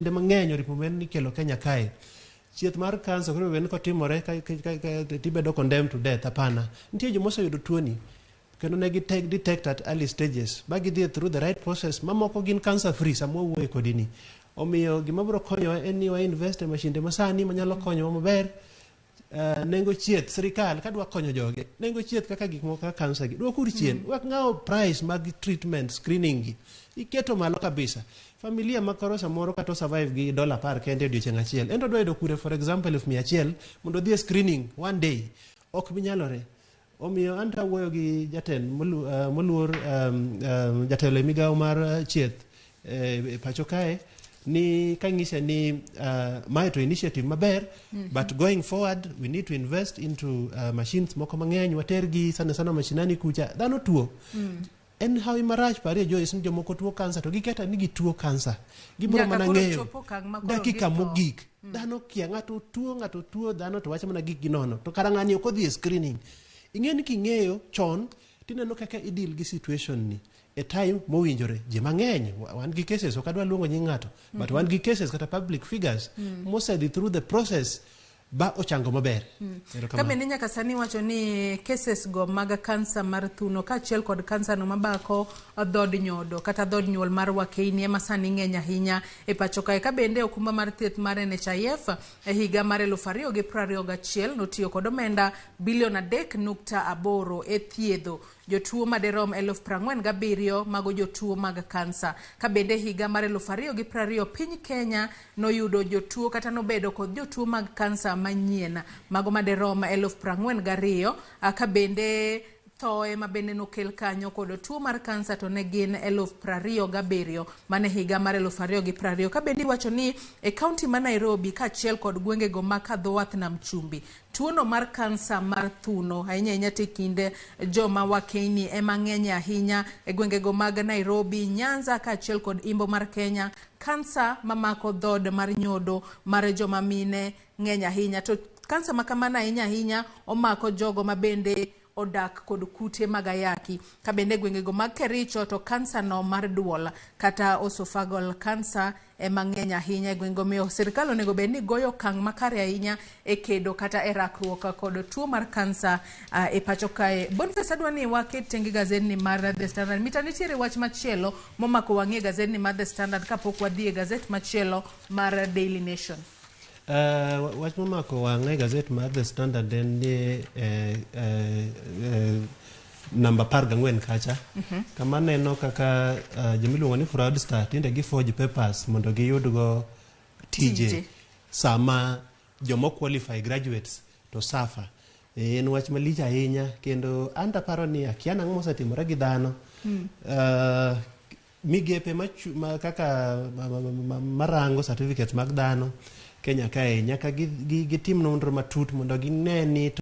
Mang'eny oripo bed ni ikelo Kenya kae. Chieth mar kansa ok bed ni kotimore tibedo condemned to death, hapana. Nitie joma oseyudo tuoni kendo ne gi detect at early stages ba gidhi through the right process, mamoko gin cancer free sama wawuoye kodi ni. Omiyo gima biro konyowa en ni wa invest e mashinde masani manyalo konyowa maber. Nengo chieth, sirikal kadwa konyo joge, nengo chieth kaka gik moko kaka kansa gi dwokuru chien. Wek ng'awo price mag treatment, screening gi iketo malo kabisa. Familia ma koro samoro kata survive gi dola 10 kende e odiochieng' achiel, en to odwa yudo kure, for example, 100,000 mondo odhi e screening one day? Ok bi nyalore. Omiyo an to awuoyo gi jatend moluor jatelo e migawo mar chieth e pacho kae ni kang'ise ni mae to initiative maber, but going forward we need to invest into machines moko mang'eny, watergi sana sana mashinani kucha dhano tuo. En hawi marach parie, Joyce, ni jomoko tuo kansa to giketa ni gituo kansa, gibiro Nyaka mana koro ng'eyo chopo okang' ma koro dakika githo. mogik. Dhano kia, ng'ato tuo, ng'ato tuo dhano to wacho mana gik gi nono, to kara ng'ani ok odhi e screening. Ing'e ni king'eyo chon tineno kaka i-deal gi situation ni e time mowinjore. Ji mang'eny wan gi cases, ok adwa luongo nying ng'ato, but wan gi cases kata public figures mosedhi through the process ba ochango maber. Erokamano. Ka bende nyaka sani wacho ni cases go mag kansa mar thuno kaachiel kod kansa no mabako dhod nyodo kata dhod nyuol mar wakeini ema sani ng'eny ahinya e pacho kae. Ka bende okumba mar thieth mar NHIF e higa mar 2021 notiyo kod omenda bilion 3.8 e thiedho jotuo maderom 47,000 mago jotuo mag kansa. Ka bende higa mar 2020 piny Kenya noyudo jotuo kata nobedo kod jotuo mag kansa manyien mago maderom 42,000, ka bende thoe ma bende nokel kanyo kod tuo mar kansa to ne gin 27,000 mane higa mar 2020. Ka bende iwacho ni e kaunti ma Nairobi kaachiel kod gwengego ma kadho wath nam chumbi, tuono mar kansa mar thuno ahinya ahinya te kind joma wakeini ema ng'eny ahinya e gwengego mag Nairobi, Nyanza kaachiel kod imbo mar Kenya. Kansa mamako dhod mar nyodo mar joma mine ng'eny ahinya, to kansa ma kamano ahinya ahinya omako jogo ma bende odak kod kute mag ayaki. Ka bende gwengego mag Kericho to kansa no mar duol kata esophageal cancer ema ng'eny ahinya e gwengego. Omiyo sirikal onego bed ni goyo okang' makare ahinya e kedo kata e rakruok kod tuo mar kansa e pacho kae. Boniface, adwa ni waket tenge gazetni mar The Standard. Mita nitiere wach machielo momako wang'i e gazetni mar The Standard kapok wadhi e gazet machielo mar Daily Nation. Wach momako wang'a e gazet mar The Standard en ni namba 14 kacha kama neno kaka jomiluongo ni fraudster tinde gi forge papers mondo giyudgo tije, Tije. Sama joma qualify graduates to suffer. En wach malich ahinya kendo an taparo ni akia nang'o mosetimore gi dhano. Migepe ma kaka marango certificates mag dhano Kenya kae nyaka gitim nonro matut mondo gine ni to